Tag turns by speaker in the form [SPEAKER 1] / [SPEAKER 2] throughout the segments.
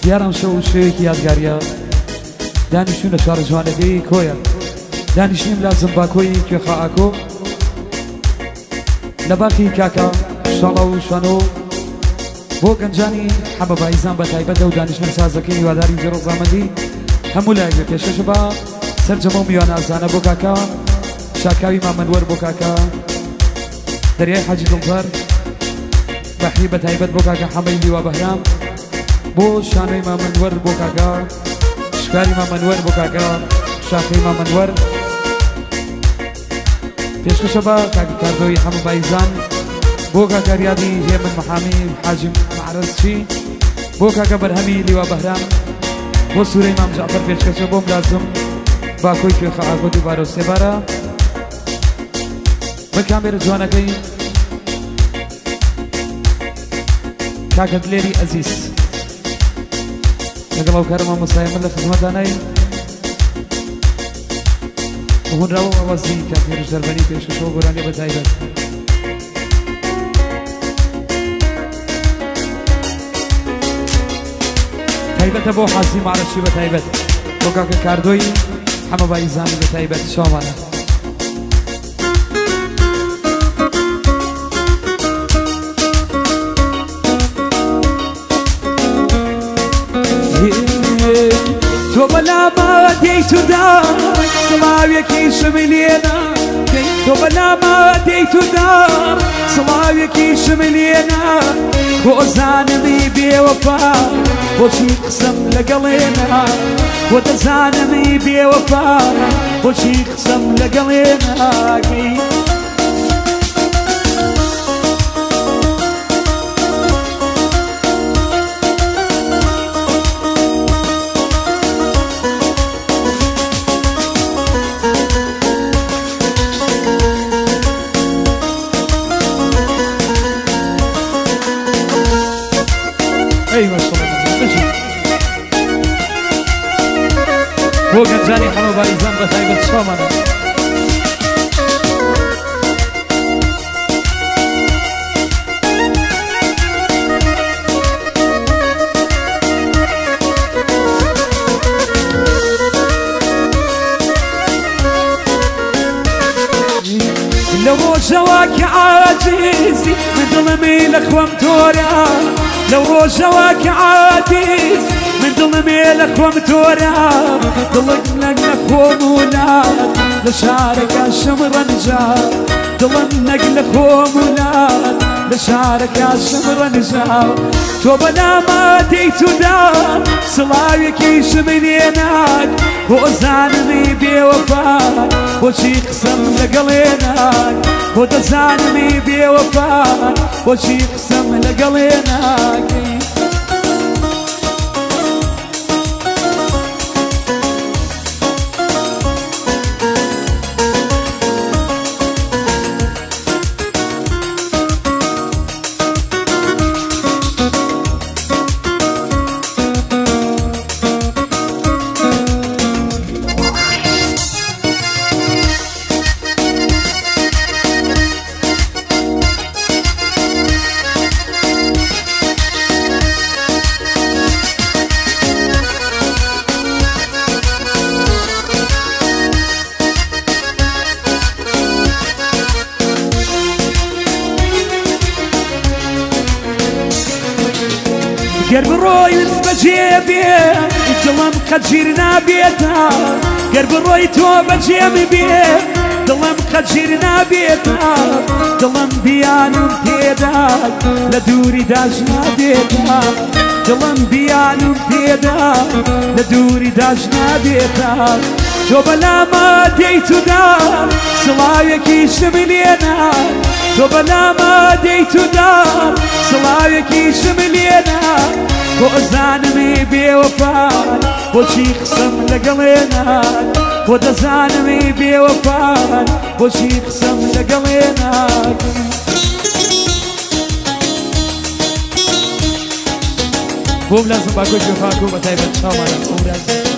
[SPEAKER 1] دیارە ئەم شەو شەوێکی یادگاریە دانیشتون لە شارە جوانەکەی کۆیە دانیشتنیم لە زمباکۆی کوێخا ئاکۆ لە باخی کاکە شاڵە و شانۆ بۆ گەنجانی حەمە بایزان بە تایبەت و دانیشتن سازەکەی هیواداری جێ ڕەزامەندی هەموو لایەک بێ پێشکەش بە سەرجەمە و میوانازانە بۆ کاکە شاکاوی مامەنوەر بۆ کاکە دەریای حەجی دڵبەر بەحری بە تایبەت بۆ کاکە حەمەی لیوا بەهرام بۆ شانۆی مامەنوەر بۆ کاکە شکاری مامەنوەر بۆ کاکە شاخەی مامەنوەر پێشکەشە بە کاکە کاردۆی حەمە بایزان بۆ کاکە ریادی هێمن محامی حاجی معرەزچی بۆ کاکە بەرهەمی لیوا بەهرام بۆ سوورەی مام جەعفەر پێشکەشە بۆم لازم باکۆی کوێخە ئاگۆ دووبارە و سێبارە بە کامێرە جوانەکەی کاکە دلێری ئەزیز لەگەڵ ئەو کارە مامۆستای من لە خزمەتدانای هۆنراوە ئاوازی کاک هێرش دەربەنی پێشکەشەوە گۆرانیە بە تایبەت. تایبەتە بۆ حازی مارەشی بە تایبەت بۆ کاکە کاردۆی حەمە بایزانی بە تایبەت شۆمانە. تۆ بەلاما دێیت و دا سڵاوێکیشم لێنا تۆ بەلاما دێیت و دا سڵاوێکیشم لێنا خۆزانمی بێوەفا بۆچی قسەم لەگەڵێنا بۆ دەزانمی بێوەفا بۆچی قسەم لەگەڵێناکەی بۆ گەنجانی حەمە بایزان بە تایبەت چاوانە. لە ڕۆژەوە کە عاجزی من دڵمی لە خۆم تۆرا لەو ڕۆژەوە کە عاجز من دڵمێ لە خۆم تۆرا دڵک لەگ لە خۆم و لات لە شارەکە شم ڕەنجا دڵم نەک لە خۆم و لات لە شارەکە شم ڕەنجا تۆ بەلاما دێیت و دا سڵاوێکیشم لێ ناک بۆ زانمی بێوەفا بۆچی قسەم لەگەڵێ ناک بۆ دەزانمی بێوەفا بۆچی قسەم لەگەڵێ ناکەی. گەر بڕۆیت بەجێ بێ دڵم قەت ژیر نابێتە گەر بڕۆی تۆ بەجێم بێ دڵم قەت ژیر نابێتە دڵم بیانم پێدا لە دووری داش نابێتە دڵم بیانم پێدا لە دووری داش نابێتە تۆ بەلاما دێیت و دا سڵاوێکیشم لێنا تۆ بەلاما دێیت و دا سڵاوێکیشم لێنا بۆ ئەزانمی بێوەفا بۆچی قسەم لەگەڵێنا بۆ دەزانمی بێوەفا بۆچی قسەم لەگەڵێنا بۆم لازم باکۆی پێفاکۆ بە تایبەت چاوانە بۆم لازم.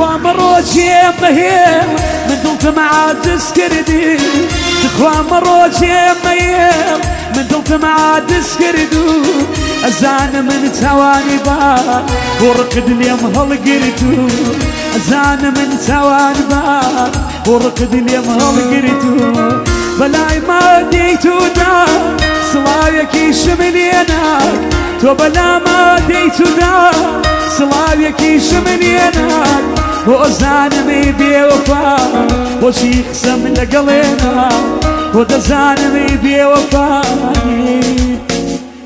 [SPEAKER 1] تخوا مەڕۆ جێ مەهێڵ من دڵتم عاجز کردی. تخوا مەڕۆ جێ مەهێڵ من دڵتم عاجز کردو. ئەزانم من تاوانی با بۆ ڕقت لێم هەڵگرتو. ئەزانم من تاوان با بۆ ڕقت لێم هەڵگرتو. بەلای ما دێیت و دا سڵاوێکیشم لێناک. تۆ بەلاما دێیت و دا سڵاوێکیشم لێناک. بۆ ئەزانمی بێوەفا بۆچی قسەم لەگەڵێنا. بۆ دەزانمی بێوەفایی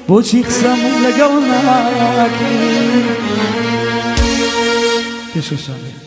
[SPEAKER 1] بۆچی قسەم لەگەڵ ناکەی. پێشکەشتان.